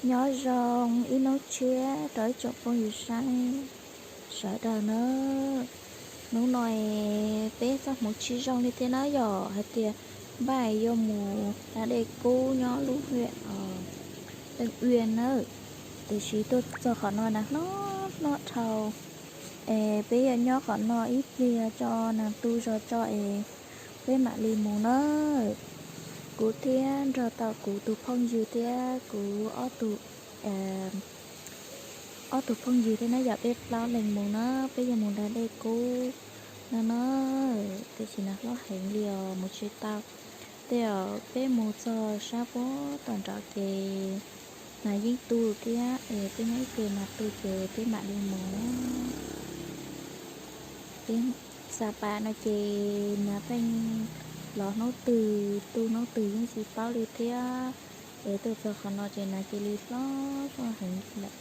Nyob zoo ib hnub tshiab rau ib tsoom phooj ywg saib sawv daws na. Hnub no es peb txoj hmoov tsis zoo li thiab na yom, hais tias npaj yuav mus da dej kub nyob lub huyện Tân Uyên na. Tiam sis tuaj txog qhov no na hlob hlob dhau, es peb yuav nyob qhov no ib pliag tso nas tu zog tso es peb mam li mus na. Kuv thiab nrog tau kuv tus phooj ywg thiab kuv ob tug, ob tug phooj ywg thiab na yom, peb plaub leeg mus na, peb yuav mus da dej kub no na. Tiam sis nas hlob heev li os, mus tsis tau. Tej zaum peb mus txog sab puag tom nraud ces nas yeej tu thiab es peb nyob ib pliag nas tu ces peb mam li mus. Peb Xas Pas no ces nas pheej los hnub twg tu hnub twg yeej tsis paub li thiab. Es tuaj txog qhov no ces nas cia li hlob hlob heev lawm.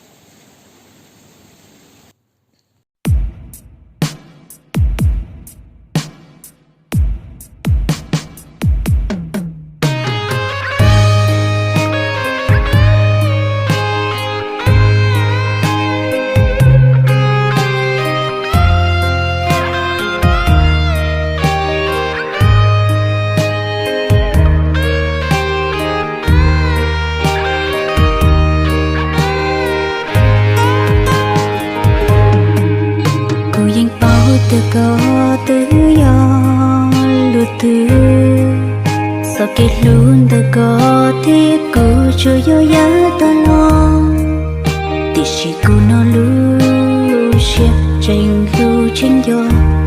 Kuv yeej paub tias koj twb yog luag twg, txoj kev hlub ntawm koj thiab kuv tsuas yog yav tag los. Tiam sis kuv no lub siab tseem hlub tseem nco,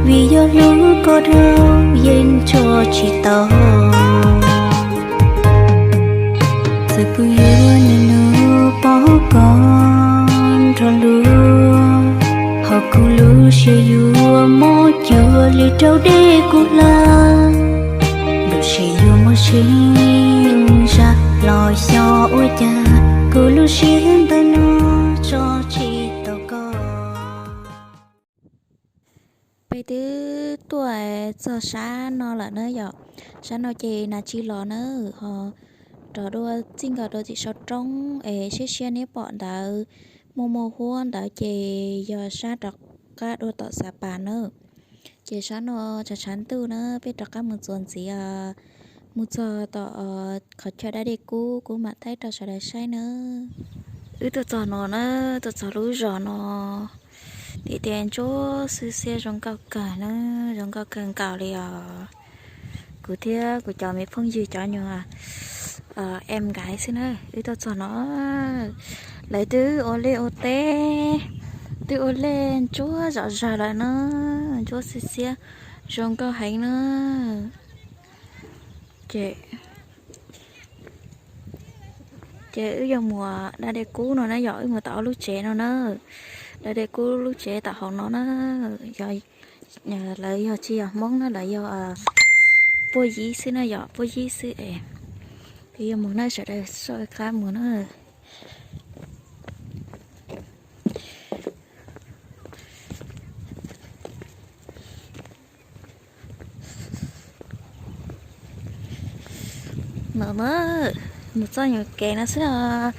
vim yog hlub koj dhau yeej tso tsis tau. Txawm kuv yuav nws nug pom koj nrog luag, ho kuv lub siab yuav mob cuag li raug dej kub hlab. Lub siab yuav muaj tseeb zaj los xyov ua cas, kuv lub siab ntawm no tso tsis tau koj. Peb twb tuaj txog sab no lawm na yom. Sab no ces nas tsis los na, ho rov dua txij nkawm dua tim saum roob es siab siab neb pom ntawd, muaj muaj huab ntawd ces yog sab rov qab dua tom Xas Pas na. Ces sab no tshav tshav ntuj na, peb rov qab mus txuas ntxiv, mus txog tom qhov chaw da dej kub, kuv mam thaij rau sawv daws saib na. Wb tuaj txog no na, tuaj txog lub zos no, tias tias ntsuab xwb xiab zoo nkauj kawg na, zoo nkauj kawg nkaus li os. Kuv thiab kuv cov me phooj ywg cov nyuag em nkaiv xwb na, wb tuaj txog no, lawv twb ua liaj ua teb, twb ua liaj ntsuab zom zaws lawm na, ntsuab xwb xiab zoo nkauj heev na. Ces, ces wb yuav mus da dej kub no na yom, wb mus tom ob lub tsev no na, da dej kub lub tsev tom hauv no na. Lawv yog tsis yog Hmoob na, lawv yog Puaj Yib xwb na yom, Puaj Yib xwb es. Wb yuav mus na, sawv daws soj qab mus na. No na, mus txoj nyuag kev no xwb os.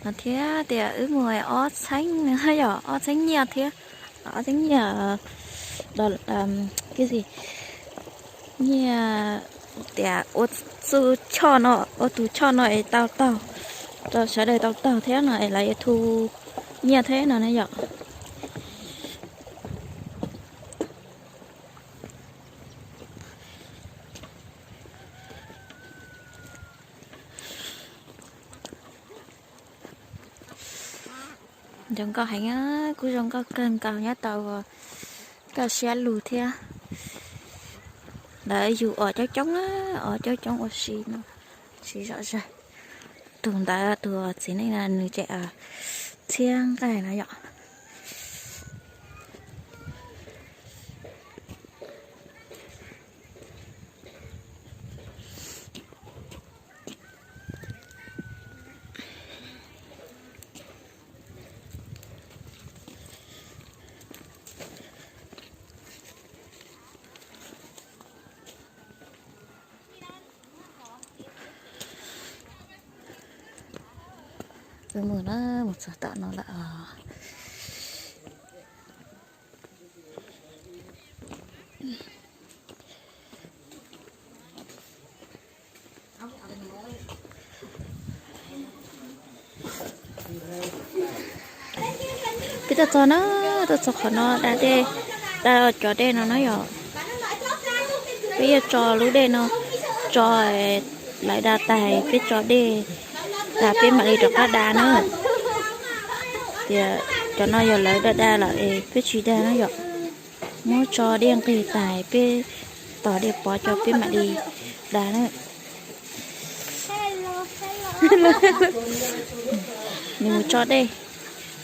No thiab tias wb mus ob txheeb no yom, ob txheeb nyiaj thiab, ob txheeb nyiaj, nyiaj tias ua tus choj no, ua tus choj no es tau taug, rau sawv daws tau taug thiab no es lawv yuav thu nyiaj thiab no na yom. Zoo nkauj heev, kuj zoo nkauj kawg nkaus nyob tau kaj siab lug thiab. Lawv yug os coob coob, os coob coob ua si no, si zom zaws. Tus ntawd tus txiv neej no nws tseem txhiab nqaij no yom. Mus na, mus txog tom no lawm os. Peb tuaj txog na, tuaj txog qhov no da dej, da cov dej no na yom. Peb yuav tso lub dej no, tso, lawv da tas peb tso dej, tas peb mam li rov qab da na. Tias cov no yog lawv da da lawm es peb tsis da na yom. Muab tso dej nqig tas peb tos dej pov cov peb mam li da na. Nws mus tso dej,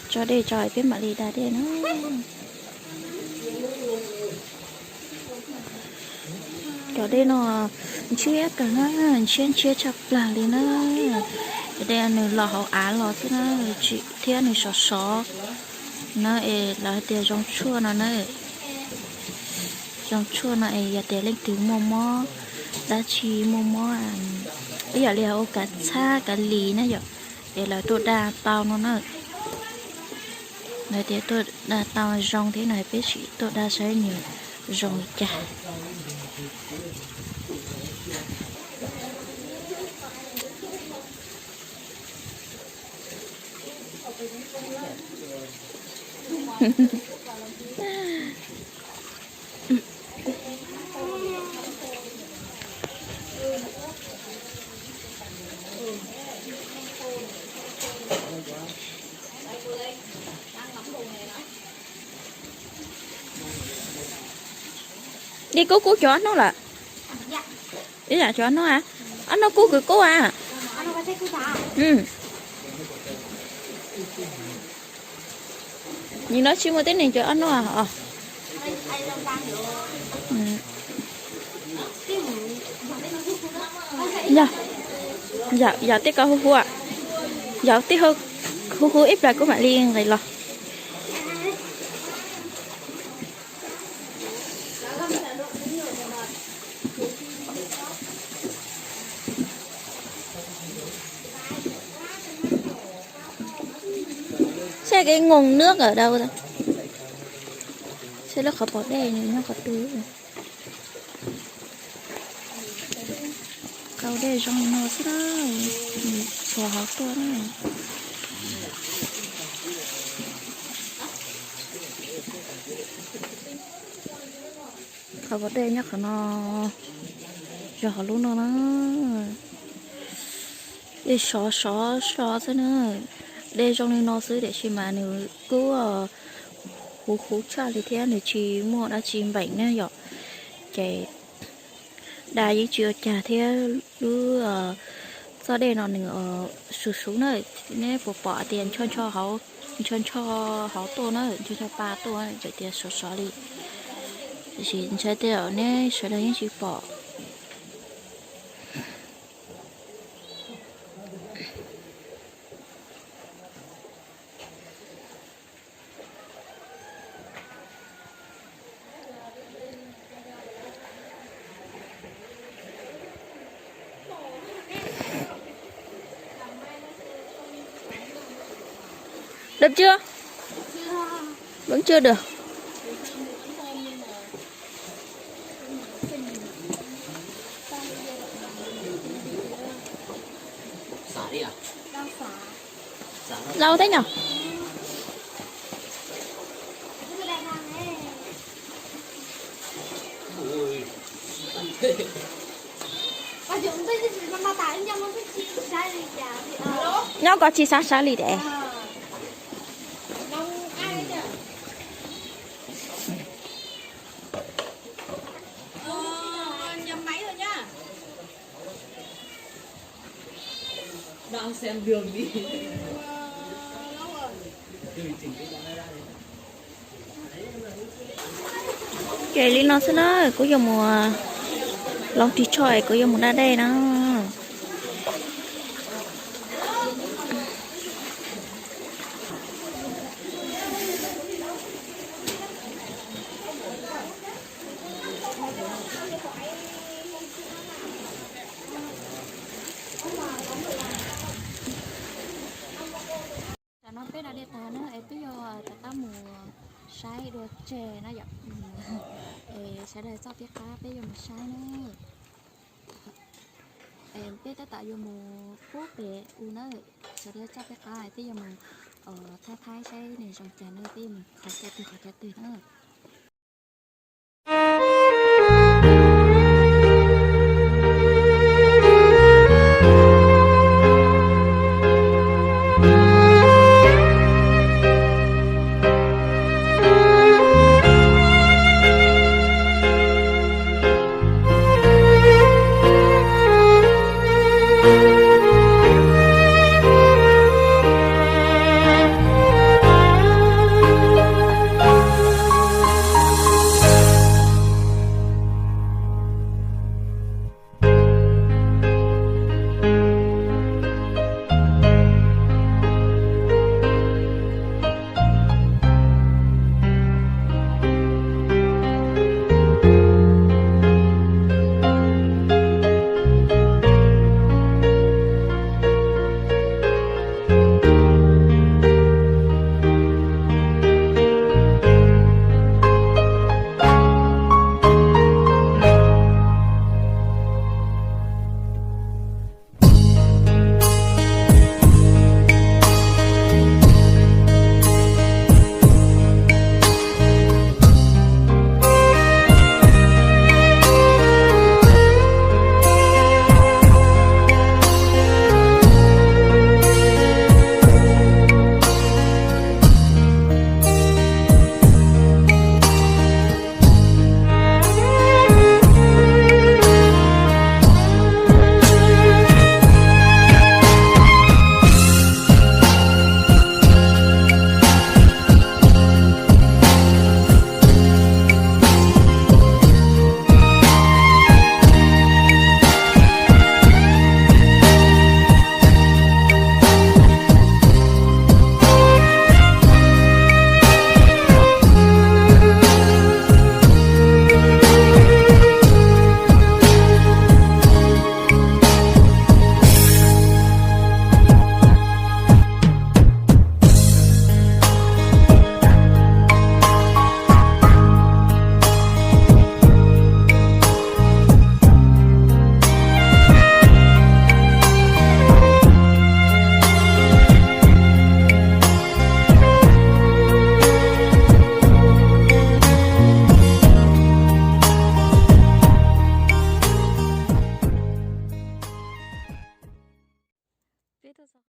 tso dej tso peb mam li da dej na. Cov dej no ntshiab kawg na, ntshiab ntshiab tshaj plaws li na. Cov dej nws los hauv av los xwb na, thiab nws sov sov na es lawv hais tias zoo tshuaj no na. Zoo tshuaj no es yog tias leej twg muaj mob, dab tsi muaj mob, ib yam li ua kav txhab kav lis na yom, es lawv tuaj da tau no na. Lawv tias tuaj da tau zoo thiab no, peb sim tuaj da saib nws zoo li cas. Dej kub kub cov ob hnub lawm. Ib yam cov ob hnub a, ob hnub kub kws kub a. Nim no tsis muaj tib neeg cov ob hnub os. Yog, yog tej ko hu hu, yog tej hu hu ib plag kuv mam li nqis los. Saib cái nguồn nước ở đâu ta? Saib lub qhov pos dej nws nyob qhov twg. Qhov dej zoo li no xwb na, txhua hauv tuaj na. Qhov pos dej nyob qhov no, zoo hauv lub no na. Dej sov sov sov xwb na. Dej zoo li no xwb tiam sis mas nws kuj huv huv tshaj li thiab nws tsis muaj dab tsi npeem na yom. Ces da yeej tsis ua cas thiab. Lub txoj dej no nws suv suv na, neb puas pom tias ncho ncho hauv, ncho ncho hauv tuaj na, ncho ncho pa tuaj txawm tias sov sov li. Tiam sis ntshai tej zaum neb sawv daws yeej tsis pom. Được chưa? Vẫn chưa được. Lâu thế nhở? Nyob ko tsis xav sawv li de. Ces li no xwb na, kuv yuav mus, los ris tsho es kuv yuav mus da dej na. Peb da dej tas na es peb yuav rov qab mus saib dua tseg na yom. Es sawv daws txoj peb qab peb yuav mus saib na. Peb tab tom yuav mus pub pem u na. Sawv daws txoj peb qab peb yuav mus thaij thaij saib nws zoo cas na, peb yuav mus qhov chaw twg qhov chaw twg na. Peb tuaj txog